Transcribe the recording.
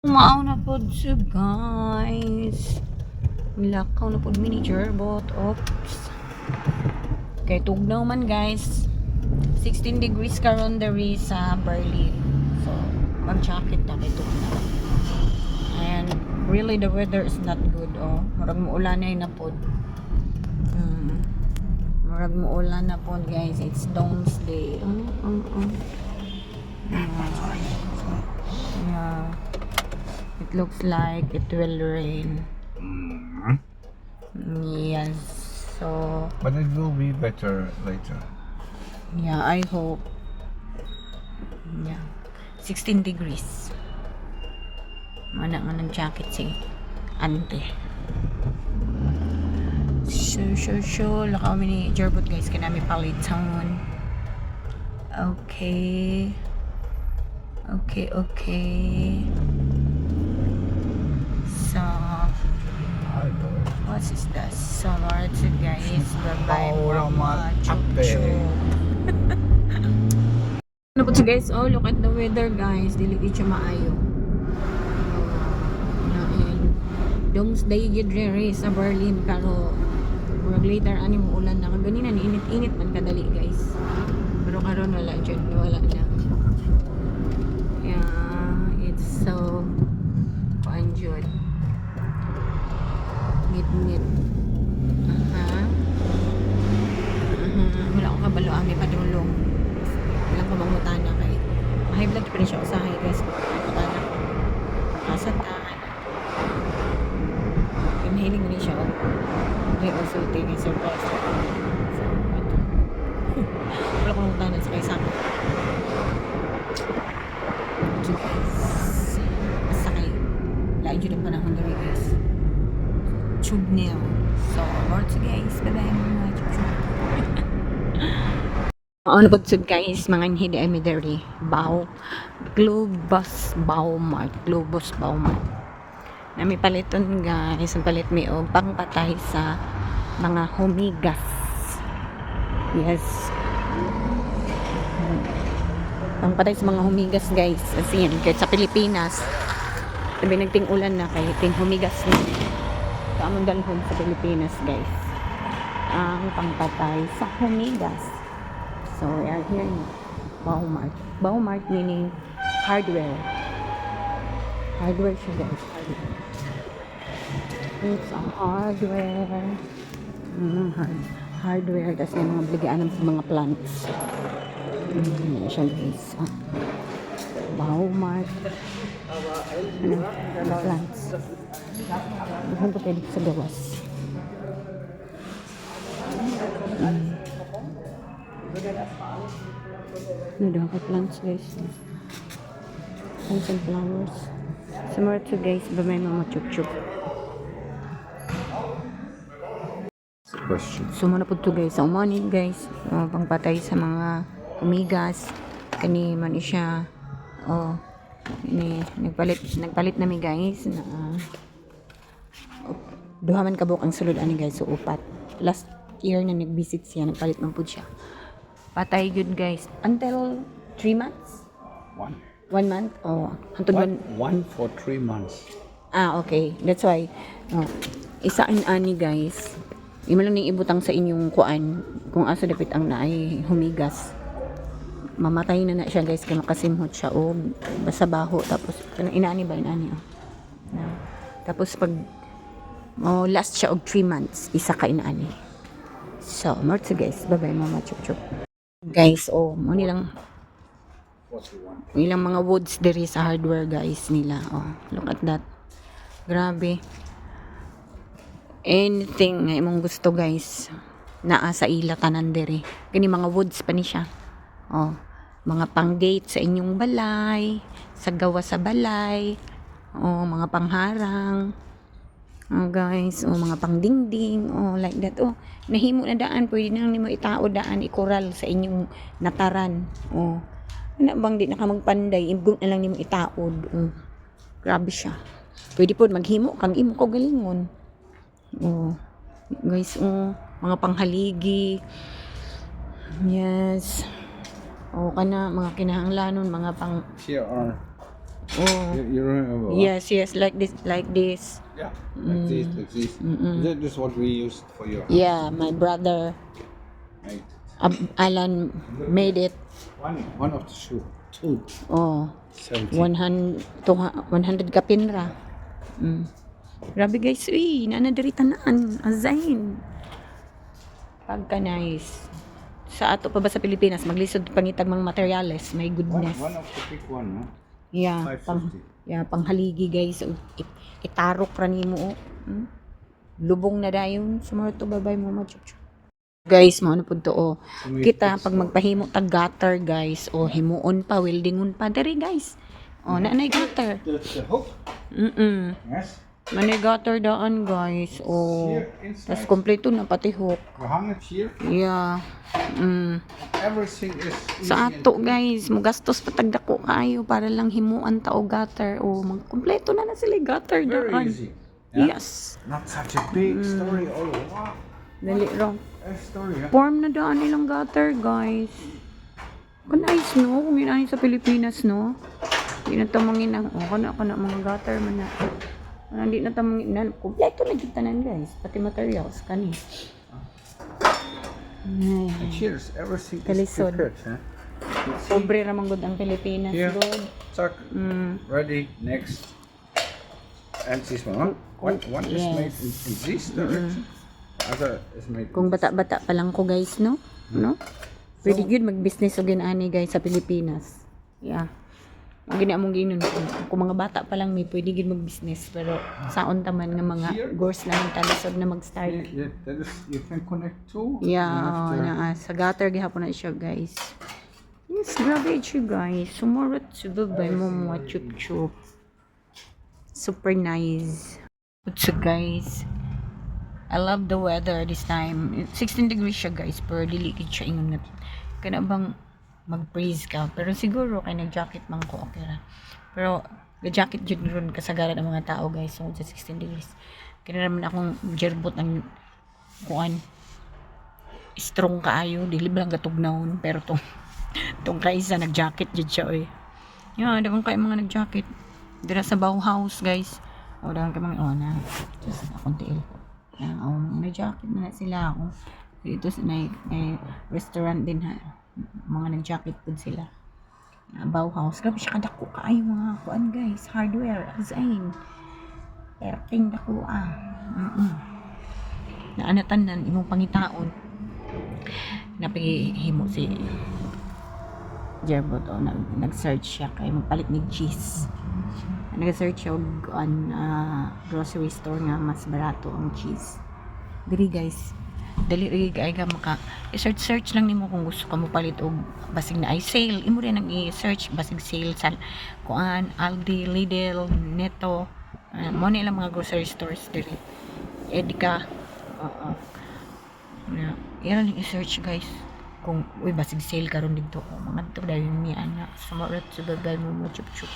Mao na pod siya, guys. Lakaw na pod mi ni Jerbot. Oops. Kay tugnaw man, guys. 16 degrees karon diri sa Berlin. So, mag-jacket na kay tugnaw. And really the weather is not good, oh. Murag muulan na pod. Murag muulan na pod, guys. It's doomsday. Oh. Yeah. It looks like it will rain. Yes. So, But it will be better later. Yeah, I hope. Yeah. 16 degrees. Mana nga ng jacket si ante. So, lakaw mi ni Jerbot, guys. Kay naa mi paliton. Okay. Okay. So, Hi, boy. What is that? So, alright, guys. Bye-bye. Paura Mama. Chup, ate. Chup. Ano po siya, guys? Oh, look at the weather, guys. Dili gid siya maayo. Oh, and doomsday gid diri sa Berlin karo murag later ani mo ulan na. Kaganina ni init-init man kadali, guys. Pero karon wala jud, wala na. Yeah, it's so kuan jud. Ngit-ngit. Aha. Aha. Wala akong kabalo ang padulong. Wala ko mangutana kay high blood pa rin siya usahay, guys. Mangutana ko. Asa ta? Kaya mahilig rin siya. Oh. Okay, also taking surprise. So, ano. Wala ko mangutana sa kay Sam. So guys, basta kay lain jud ang panahon diri, guys. Tugnaw. So, more to guys. Bye-bye, mga chup chup. Ano po guys, mga hindi ay diri. Bau. Globus Baumarkt. Globus Baumarkt. Naa mi paliton, guys. Ang palit mi og pangpatay sa mga humigas. Yes. Pangpatay sa mga humigas, guys. As in, kahit sa Pilipinas, sabi nagting ulan na kay ting humigas na. So, among dalhon sa Pilipinas, guys. Ang pangpatay sa humigas. So, we are here in Baumarkt. Baumarkt meaning hardware. Hardware siya, guys. Hardware. It's a hardware. Hardware. Tapos may mga bigyan ng mga plants. Yan siya, guys. Ah. Baumarkt. Ano? Mga plants. Ano pa pwede sa gawas? Ano daw ka plants, guys? Plants and flowers. So more to, guys, ba may mga chup-chup. Question. So mao na pod to, guys. Sa umanid, guys. Oh, pangpatay sa mga humigas. Kani man siya. Oh, ni nagpalit na mi, guys, na duha man kabuok ang sulod ani, guys, so upat. Last year na nag-visit siya, nagpalit man pud siya. Patay gud, guys. Until 3 months? One. One month? Oh, hantod One, one. one for 3 months. Ah, okay. That's why, oh, isaan ani, guys. Imo lang ning ibutang sa inyong kuan kung asa dapit ang naay humigas. Mamatay na na siya, guys, kay makasimhot siya o basta baho, tapos kanang inaani ba, inaani, oh. Na. Tapos pag oh, last siya og 3 months, isa ka inaani. So, more to, guys. Bye-bye, Mama Chup Chup. Guys, oh, mo nilang 41. ilang mga woods diri sa hardware, guys, nila. Oh, look at that. Grabe. Anything nga imong gusto, guys, naa sa ila tanan diri. Kani mga woods pa ni siya. Oh, mga pang-gate sa inyong balay, sa gawa sa balay, oh, mga pangharang. Oh guys, oh, mga pangdingding, oh, like that. Oh, nahimo na daan, pwede na nimo itao daan ikural sa inyong nataran. Oh. Ano bang di na ka magpanday, ibgon na lang nimo itaod. Oh. Grabe siya. Pwede po maghimo kang imo ko galingon. Oh. Guys, oh, mga panghaligi. Yes. Oh, kana mga kinahanglanon, mga pang Here are Oh. You remember, huh? Yes, like this, like this. Yeah. Like this, like this. That is what we used for your house. Yeah, my brother Made it. Alan made it. One of the shoe. Two. Oh, 70. 100, 100 kapin ra. Grabe guys, uy, naa na diri tanan, azain. Pagka nice. Sa ato pa ba sa Pilipinas, maglisod pangitag mga materyales, my One, goodness. one of the big one, no? Yeah, pang 550. yeah, panghaligi guys. Itarok ra nimo oh. Lubong na dayon. Sumurot to, babay mo chup chup. Guys, mo ano pud to oh. Kita pag magpahimo tag gutter guys, o himuon pa, weldingon pa diri guys. Oh, naa nay gutter. The hook. Yes. Naa gutter daan guys. Oh. Here inside. Tas kompleto na pati hook. You hang it here. Yeah. Everything is easy Sa and ato guys, mugastos pa tag dako kaayo para lang himuan ta og gutter o magkumpleto na na sila yung gutter very daan. Easy. Yeah? Yes. Not such a big story. Oh, wow. Dali ra. A story, yeah? Form na daan nilang gutter, guys. Kung nice, no? Kung yun sa Pilipinas, no? Di na tamangin na. O, kana mga gutter man na. Ano, di na tamangin na. Kompleto na kita tanan, guys. Pati materials, kani. Ay. And here's everything is Kalisod. prepared. Huh? You see? Pobre ra man gud ang Pilipinas, Here. god. Tuck. Ready. Next. And this one, huh? One is made in this direction. The other is made in Kung this. bata-bata pa lang ko, guys, no? No? Pwede gyud mag-business og ani guys sa Pilipinas. Yeah. Ang gina among ginon kung mga bata pa lang may pwede gyud mag-business, pero saon ta man nga mga gores na ang talisod na mag-start. Yeah, that is, you can connect two. Yeah, You have oh, na, sa gutter gihapon na siya, guys. Yes, grabe siya, guys. Sumurot sa babay mo mga chup chup. Super nice. So guys, I love the weather this time. 16 degrees siya guys, pero dili gid siya ingon nga kana bang mag-freeze ka. Pero siguro kay nag-jacket man ko, okay ra. Pero ga-jacket jud ron kasagaran ang mga tao guys, so sa 16 degrees. Kaya naman akong jerbot ang kuan strong kaayo, dili ba lang gatugnawon, pero tong kaisa nag-jacket jud siya oy. Yeah, daghan kay mga nag-jacket. Dira sa Bauhaus, guys. O, daghan kay mga, oh na. Just akong tiil. Na, oh, nag-jacket na, na sila ako. Dito sa na restaurant din ha. Mga nag-jacket pud sila. Na Bauhaus. Grabe siya kadako kaayo mga kuan guys. Hardware as in. Perting dako ah. Naa na tanan imong pangitaon. Napihimo si Jerbot o nag-search siya kay magpalit ni cheese. Nag-search siya og on grocery store nga mas barato ang cheese. Diri guys, dali ri kay ka maka i-search search lang nimo kung gusto ka mo palit og basig naay sale. Imo rin ang i-search basig sale sa kuan Aldi, Lidl, Netto. Mo na ilang mga grocery stores diri. Edeka. Oo. Na, ira lang i-search guys kung uy basig sale karon didto o mga to dahil mi ana sumurot sa babay mo mo chup chup.